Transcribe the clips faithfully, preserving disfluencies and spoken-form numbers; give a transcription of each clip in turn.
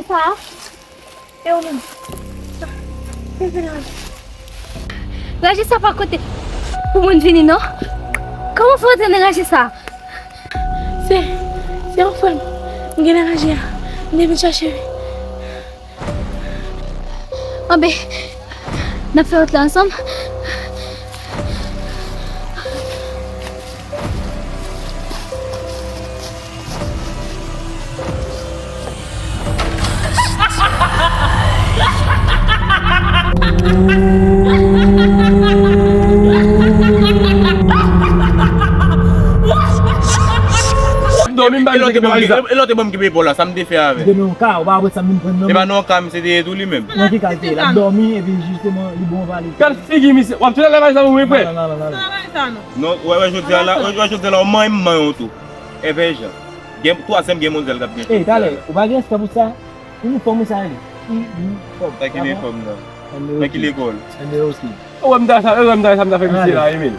Sa? E ou menm? Raje sa pa kote pou moun vini, non? Kòman fè w antre nan raje sa? Se, se yon frè m. M gen nan raje a. M te vin chache li. Anben, n ap fè wout la ansanm. Dòmi m pa vin se ki dòmi sa. E lòt e ban m ki peye pou la, sa m te fè avè. Te nan yon ka, ou pa wè sa m vin pran nan men. E pa nan yon ka, misye te ye tou li menm. Nan ki ka l te ye? L ap dòmi, epi jisteman, li bon vale. Gad figi misye, w ap tire lè bagay sa pou mwen, frè. Non, non, non, non, non. Non, wè, wè, jodi a la, wè, wè, jodi a la, w manyen m manyen w tou. Evè jan. Gen twazyèm gen mondyal k ap gen. Ey, talè, ou pa gen respè pou sa? Inifòm ou sa ye? Inifòm. Sa ki inifòm nan? Nan ki lekòl? Ou wè m ta sa, ou wè m ta sa, m ta fè misye la, wi, men.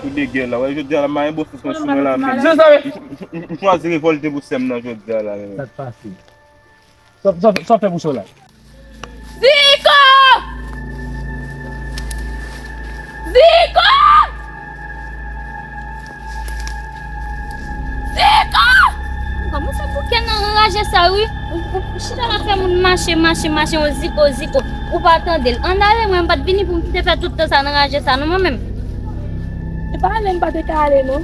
Ou de gè la, wè, jodi a la, m pa gen bon sans sou mwen la, men. Se sa, men. M, m, m, m chwazi revòlte pou sè m nan jodi a la, men. Sa k pase? Sa, sa, sa w fè pou sè w la? Ziko! Ziko! Ziko! Kòman se bouke nan raje sa, wi? Ou, ou, ou chita la fè moun mache, mache, mache, yon ziko, ziko. Ou pa tande l. Ann ale, mwen, m pa t vini pou m te fè tout tan sa nan raje sa, non, mwen menm. E pa ale m pa te ka ale non.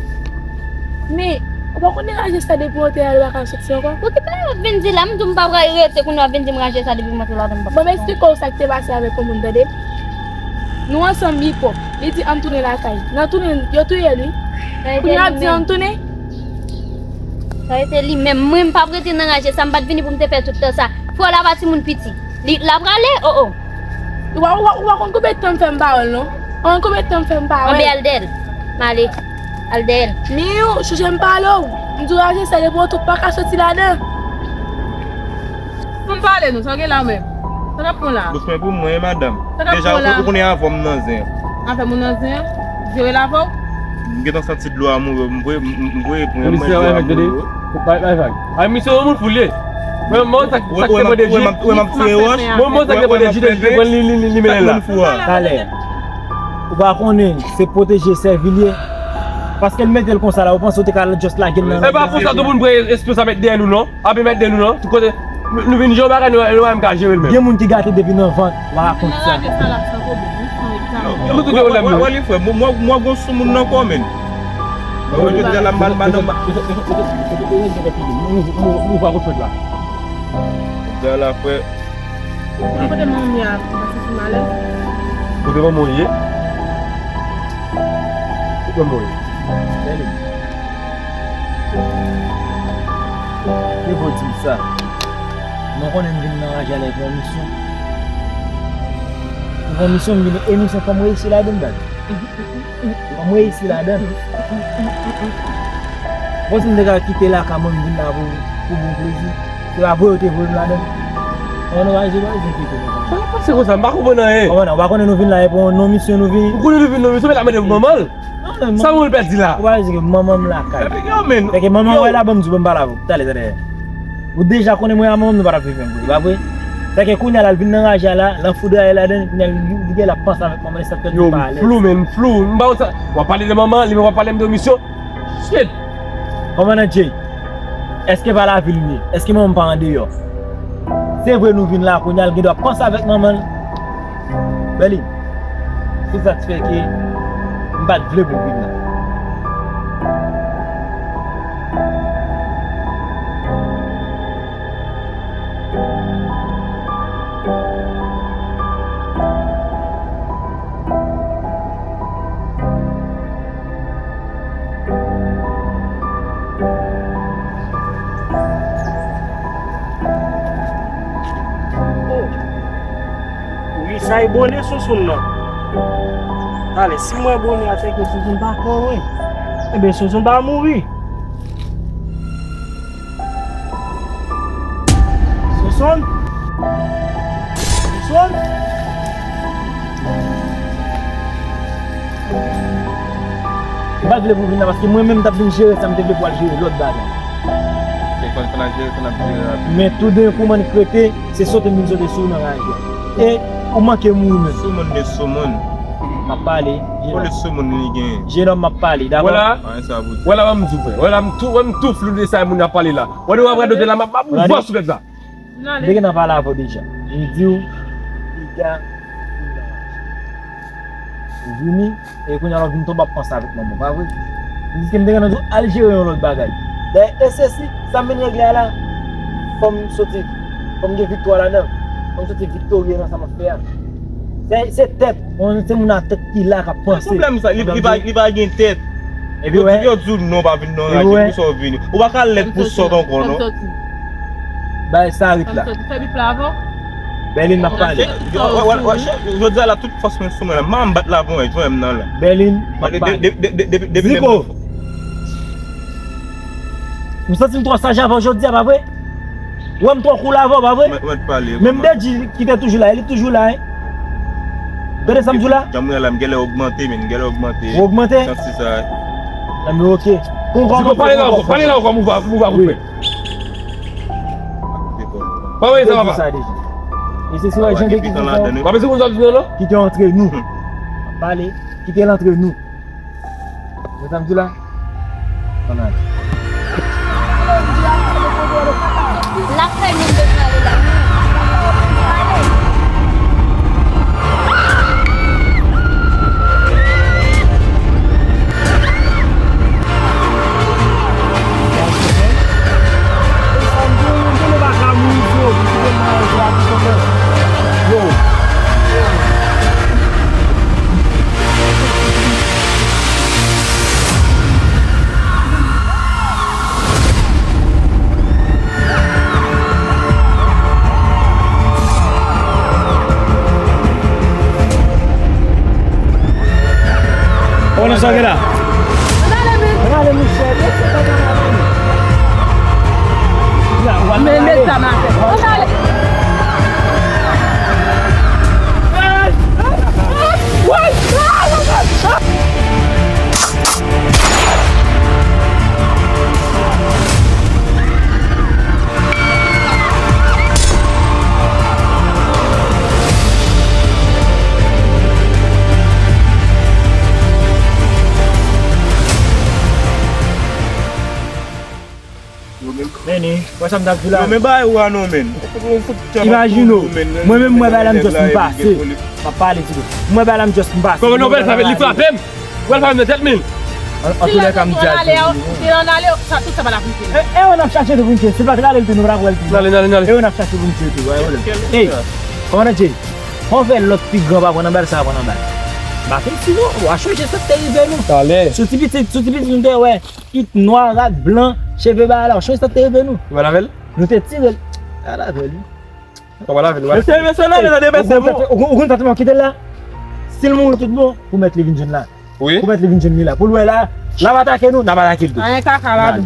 Men, ou pa konnen raje sa depi w antre la li pa ka soti ankò? Pou ki bagay w ap vin di la, m di w m pa pral rete kounye w ap vin di m raje sa depi m antre ladan m pa. Bon, m eksplike w sa k te pase avèk yon moun, tande. Nou ansanm, li pòp. Li di ann tounen lakay. Nan tounen, yo touye li. Kounye w ap di ann tounen? Sa rete li menm. Mwen, m p ap rete nan raje sa, m pa t vini pou m te fè tout tan sa. Frè w la pa timoun piti. Li, l ap prale? O, o. Ou pa, ou pa, ou pa konn konbyen tan m fè m pa wè l non. Ou konn konbyen tan m fè m pa wè l? Anben al dèyè l. M ale. Al dèyè l. Miw, chonje m pale w. M di w raje sa depi w antre w pa ka soti ladan. Ann pale non, sa w gen la menm? Sa n ap pran la? Dous men pou mwen, madanm. Deja, ou, ou konnen avè w m nan zen. Avè m ou nan zen? Jere l avè w? M gentan santi dlo a mouri, m voye, m, m voye pran manje a mouri. Ay, misye yon moun fou li ye. Mwen, mwen, sa, sa k te mande Jid. Mwen, mwen, sa k te mande Jid, Jid te pran li, li, li, li mennen la. Talè. Ou pa konnen, se pwoteje sèvi l ye. Paske l mete l konsa la, ou panse w te ka just lage l nan. E pa pou sa tout moun pran espri sa met dèyè nou, non. Ape met dèyè nou, non. Tout kote, nou, nou vin jwe bagay, nou, nou pa menm ka jere l menm. Gen moun ki gate depi nan vant, w a rakonte sa. Nan raje sa l ap san pwoblèm, wi, san pwoblèm. Mwen, mwen, mwen, mwen, frè, mwen, mwen, mwen gon sou moun nan kò, menn. Mwen, mwen, jodi a la, m pa, m pa nan. Ou pa konprann la. Jodi a la, frè. Kote manman m ye a, m pa santi m alèz. Kote manman w ye? Kote manman w ye? Bèlin. Se pou w di m sa. Mwen konnen m vin nan raje a la pou yon misyon. Pou yon misyon, m vin e misyon fò m reyisi ladan l, baz. Fò m reyisi ladan l. Bon, si m te ka kite lakay mwen, m vin la pou, pou bon plezi. Se pa voye yo te voye m ladan l. Mwen, nou pa, nou pa, nou pa enkyete nou. Sa k ap pase konsa? M pa konprann anyen. Kòman nan? Ou pa konnen nou vin la e pou yon non misyon nou vin? Ou konnen nou vin non misyon, men l ap mande pou manman l. Sa moun pèdi la? Ou pa di ke manman m lakay. Sèke manman wè la, ban m di w, ban m pale avè w. Talè, talè. Ou deja konnen mwen a manman m, nou pa t ap viv menm kote, pa vre? Sèke kounye a la, l vin nan raje a la, l anfoudwaye ladan l, kounye a li, li gen l ap panse avèk manman l, e sa k fè l pa alèz. Yo, m flou, men, m flou. M pa konn sa. W ap pale de manman, li menm w ap pale m de misyon. Shit! Kòmandan Jay, èske pa lavil m ye? Èske manman m pa andeyò? Se vre nou vin la kounye a, l gen dwa panse avèk manman l. Bèlin, se sa k fè ke m pa t vle pou w vin la. Oh. Wi, sa e bone Sonson nan. Talè, si m wè bone a, sèke Sonson pa fò, wi. Enben, Sonson pa mouri. Sonson? Sonson? M pa t vle pou w vin la, paske mwen menm m t ap vin jere sa, m te vle pou w al jere lòt bagay. Fò n, fò n al jere sa, n ap jere rapid. Men toudenkou, m annik rete, se sote m vin sote sou ou nan raje. E ou manke mouri menm. Soumoun de soumoun. M ap pale. Pou le soumoun li gen. Jenòm, m ap pale, dakò? Wè la, wè la, ban m di w, frè. Wè la, m tou, wè m tou flou de sa moun ap pale la. Wè, nou ap radote la, m ap, m ap ouvè sou tèt la. M te gentan pale avè w deja. M di w, piga, ou vini, e kounye a w ap vin tonbe ap panse avèk manman w, pa vre? M di ke m te gentan di w al jere yon lòt bagay. Dayè, e sesi, sa m vin regle a la, fò m soti, fò m gen viktwa ladan, fò m soti viktorye nan sa m ap fè a. Se, se tèt, se moun a tèt ki la k ap panse. Pwoblèm sa, li, li pa, li pa gen tèt. Epi yo, wè, yo di w non, pa vin nan raje, pou sa w vini. Ou pa ka lèd pou sòt ankò, non. Bay sa rit la. Fè bif la avan. Bèlin, m ap pale. Jodi a la, tout fòs mwen sou mwen la. M pa m bat la pou mwen, jwenn m nan la. Bèlin, m ap pale. Ziko! M santi m twò saj avè w jodi a, pa vre? Ou wè m twò cool avè w, pa vre? Mèt, mèt pale. Menm Dedji ki te toujou la, li toujou la, hein? Gade sa m di w la. Jan m wè la, m genlè ogmante, men m genlè ogmante. Ou ogmante? Santi sa. Enben, ok. Ziko, pale la ankò, pale la ankò, mouva, mouva, koupe. Pa wè sa, papa. E se si wè jan de ki fè sa. Papa, se konsa w di non, non? Kite antre nou. Pale, kite l antre nou. Mezanmi, di la. Ann ale. Lakay moun bezwen ale la. Konnen sa gen la? Ann ale, men. Ann ale, monchè. Men, men sa, maten. Ann ale. Meni, wè sa m t ap di la? Yo, men bagay ou a non, men. Imajine w, mwen menm m wè bagay la m just m pase. M ap pale ti tou. M wè bagay la m just m pase. Kòman non, bèl frape, li frape m. Ou pral frape m nan tèt, men. An, an tou lè ka, m di a Djeri. Si lè ou te ann ale, sa, tout sa pa t ap rive. E, e, w ap chache tou pou n tchwe. Si l pa t rale l tou, nou pa t ap wè l tou. N ale, n ale, n ale. E w ap chache pou n tchwe tou, w wè pwoblèm. Ey, kòmandan Djeri, fò w fè lòt pi gran pa pran nan bal sa, pran nan bal. Baton, sinon, w a chonje sa k te rive nou. Talè. Sou ti pitit, sou ti pitit, nou te wè. Tout nwa ak blan, cheve bagay la, w chonje sa k te rive nou. Ou pral avè l? Nou te tire l. Al avè l, wi. Ou pral avè l, wi. Mesye, mesye, n ale nan de mesye, bon. Ou konn sa, ou konn sa, kite l la. Si l mouri tout bon, pou mèt li vin jwenn la. Wi. Pou mèt li vin jwenn li la. Pou l wè la, l ap atake nou, n ap atake l tou. Anyen kaka la tou.